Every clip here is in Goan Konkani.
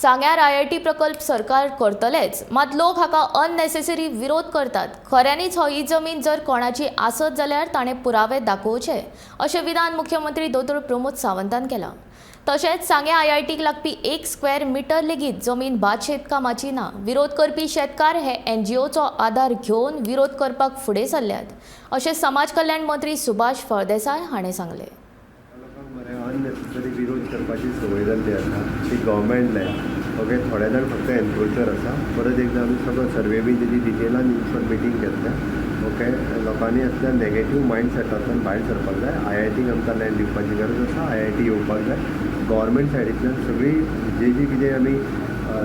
सांग्यार आयआयटी प्रकल्प सरकार करतलेच, मात लोक हाका अननेसेसरी विरोध करतात. खऱ्यांनीच हो ही जमीन जर कोणाची आसत जाल्यार ताणें पुरावे दाखोवचे, अशें विधान मुख्यमंत्री दोतोर प्रमोद सावंतान केलां. तशेंच सांगें आयआयटीक लागपी 1 स्क्वेअर मिटर लेगीत जमीन भात शेतकामाची ना. विरोध करपी शेतकार हे एनजीओचो आदार घेवन विरोध करपाक फुडें सरल्यात, अशें समाज कल्याण मंत्री सुभाष फळदेसाय हाणें सांगलें. लोकांक मरे अननेसेसरी विरोध करपाची संवय जाल्ली आसा. ती गव्हर्मेंट लँड, ओके. थोडे जाण फक्त एनक्रोचर आसा. परत एकदां आमी सगळो सर्वे बी तेजी डिटेलान इन मिटींग घेतल्या, ओके. लोकांनी असल्या नेगेटीव मायंड सेटांतल्यान भायर सरपाक जाय. आयआयटीक आमकां लँड दिवपाची गरज आसा. आयआयटी येवपाक जाय. गव्हर्मेंट सायडींतल्यान सगळी जे जी कितें आमी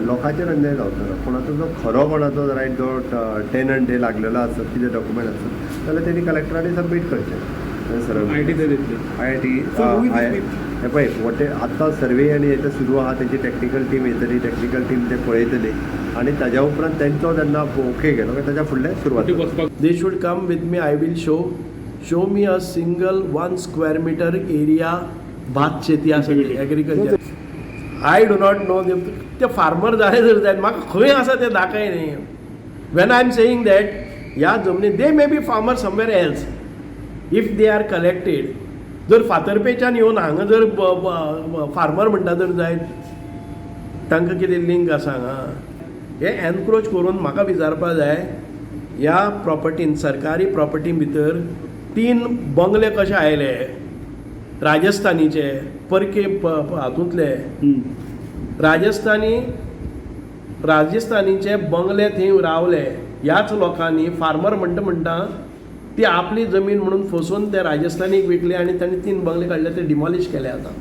लोकांचेर अन्याय जावचो ना. कोणाचो जो खरो कोणाचो रायट जो टेनंट हे लागलेलो आसत, कितें डॉक्युमेंट आसत जाल्यार तेणी कलेक्टरांनी सबमीट करचें सरळ. I T दितली. IIT. So who is this? हे पळय, वटे आत्तां सर्वे आनी हें सुरू आहा. तेंची टॅक्निकल टीम येतली. टॅक्निकल टीम ते पळयतली आनी ताज्या उपरांत तेंचो जेन्ना ओके केलो काय ताच्या फुडलें सुरवात ते जातली. वचपाक They should come with me. I will show. Show me a single 1 square meter area भात शेती आसा, agriculture. I do not know. ते फार्मर जाय जर जाय, म्हाका खंय आसा ते दाखय न्ही. When I am saying that ह्या जमनी, they may be farmer somewhere else. If they are collected, जर फातर्पेच्यान येवन हांगा जर फार्मर म्हणटा जर जायत, तांकां कितें लिंक आसा हांगा? हे एनक्रोच करून म्हाका विचारपा जाय, ह्या प्रॉपर्टीन, सरकारी प्रॉपर्टी भितर तीन बंगले कशे आयले राजस्थानीचे, परके हातूंतले? राजस्थानी, राजस्थानीचे बंगले थंय रावले. ह्याच लोकांनी फार्मर म्हणटा म्हणटा ती आपली जमीन म्हणून फसोवन ते राजस्थानीक विकले आनी तांणी तीन बंगले काडले, ते डिमॉलिश केले आतां.